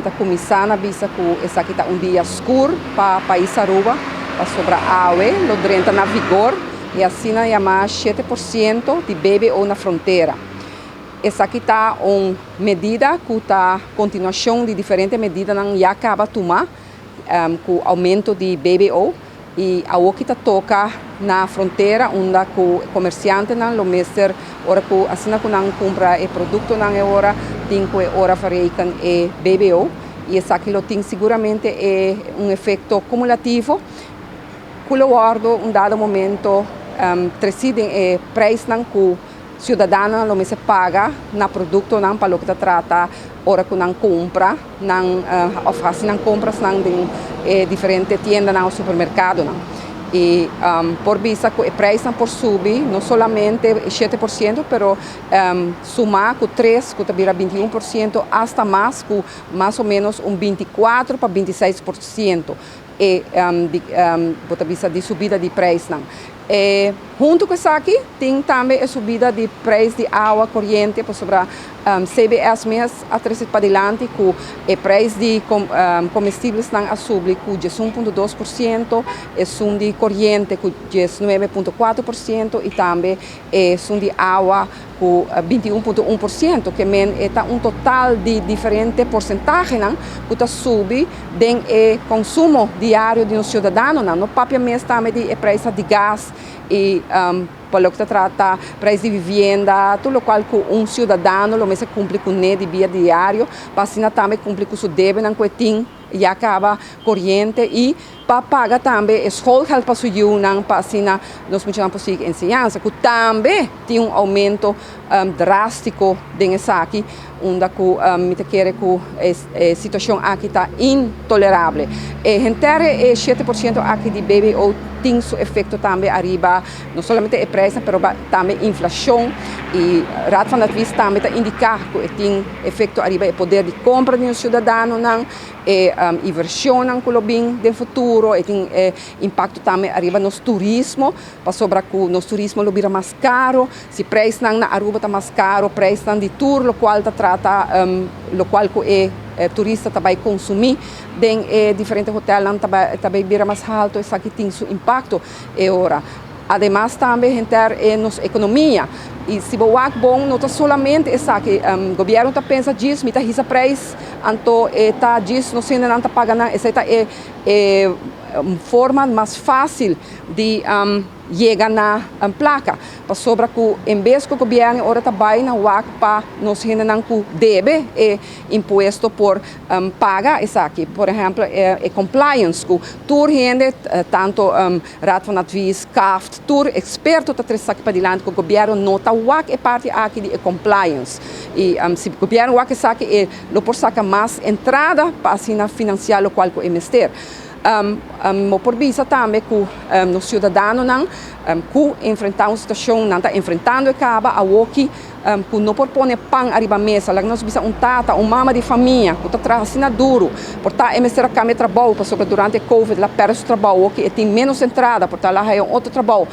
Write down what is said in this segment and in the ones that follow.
Mi ta cuminsa na bisa cu esaki ta un dia scur pa pais Aruba, pasobra awe lo drenta na vigor e asina yama 7% di BBO na frontera. Esaki ta un medida cu ta continuacion di diferente medidanan ya caba tuma cu aumento di BBO y awo ta toca na frontera, unda cu comerciantenan lo mester, ora cu asina cu nan cumpra e productonan e ora tin cu e ora verreken e BBO, y esaki lo tin siguramente e un efecto cumulativo cu lo wordo un dado momento treci den e prijsnan cu ciudadano lo mester paga na productonan pa loke ta trata ora cu nan cumpra nan of haci nan compras nan den diferente tiendanan of supermercadonan. Y por bisa cu e prijsnan por subi no solamente 7%, pero suma cu 3, cu ta bira 21%, hasta mas, cu mas o menos un 24 pa 26% e di, bo ta bisa, di subida di prijsnan. E, hunto cu esaki, tin tambe e subida di prijs di awa, coriente, pasobra CBS mes a trece padilanti cu e prijs di comestibelnan a subi cu 11,2%, esun di coriente cu 19,4% y tambe esun di awa cu 21,1%, kiermen ta un total di diferente porcentahenan cu ta subi den e consumo diario di un ciudadano. No papia mes tambe di prijs di gas y pa loke ta trata prijs di vivienda, tur loke cu un ciudadano lo mester cumpli cu ne di via diario, pa asina tambe cumpli cu su debenan cu tin ya caba coriente y pa paga tambe schoolgeld pa su yiunan, pa asina nos muchanan por sigui enseñansa, cu tambe tin un aumento drastico den esaki, unda cu mi ta kere cu e situacion aki ta intolerabel. E henter e 7% aki di BBO tin su efecto tambe ariba no solamente e prijs, pero tambe inflacion, y Raad van Advies tambe ta indica cu tin efecto ariba e poder di compra di un ciudadanonan e inversionnan cu lo bin den futuro, y tin impacto tambe ariba nos turismo, pasobra cu nos turismo lo bira mas caro, si prijsnan na Aruba ta mas caro, prijsnan di tur loke ta trata loke cu e turista tambe consumi den diferente hotelnan tambe bira mas halto, esaki tin su impacto e ora. Ademas tambe henter nos economia. Y si bo wak bon, no ta solamente esaki, gobierno ta pensa djis, mi ta hisa prijs, anto e ta djis, no sende nan ta paga nan, esey ta e forma mas facil di yega na placa. Pasobra cu en bes cu gobierno ora ta bay na wak pa nos hendenan cu debe e impuesto por paga esaki. Por ehempel, e compliance cu tur hende, tanto Raad van Advies, CAFT, tur experto ta trece aki padilanti cu gobierno no ta wak e parti aki di compliance. Y si gobierno wak esaki, lo por saca mas entrada pa asina financia loke cu e mester. Por bisa tambe cu nos ciudadanonan cu enfrenta un situacion, nan ta enfrentando caba awoki, cu no por pone pan ariba mesa, laga nos bisa un tata, un mama di famia, cu ta traha asina duro, por ta e mester a cambia trabou, pasobra durante Covid el a perde su trabou, cu tin menos entrada, por ta el a haya un otro trabou.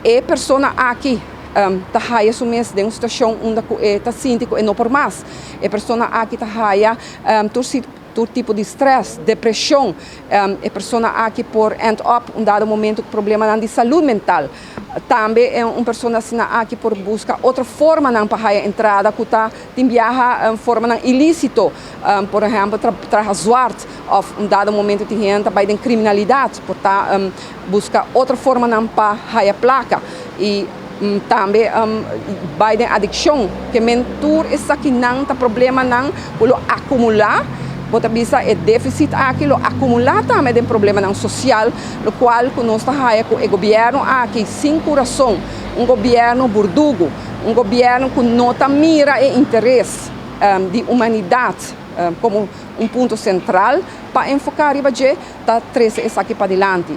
E persona aki ta haya su mes den un situacion unda ta sinti cu no por mas. E persona aki ta haya tur tipo di stress, depresion, e persona aki por end up un dado momento cu problema di salud mental. Tambe e un persona asina aki por busca otro formanan pa haya entrada cu ta tin biaha formanan ilicito, por ehempel, traha zwart of un dado momento tin hende bay den criminalidad, por ta busca otro formanan pa haya placa y tambe bay den adiccion, kiermen tur esakinan ta problemanan lo acumula, bo ta bisa, e deficit aki lo acumula tambe den problemanan social, loke cu nos ta haya cu e gobierno aki sin curason, un gobierno burdugo, un gobierno cu no ta mira e interes di humanidad como un punto central pa enfoca riba dje, ta trece esaki padilanti.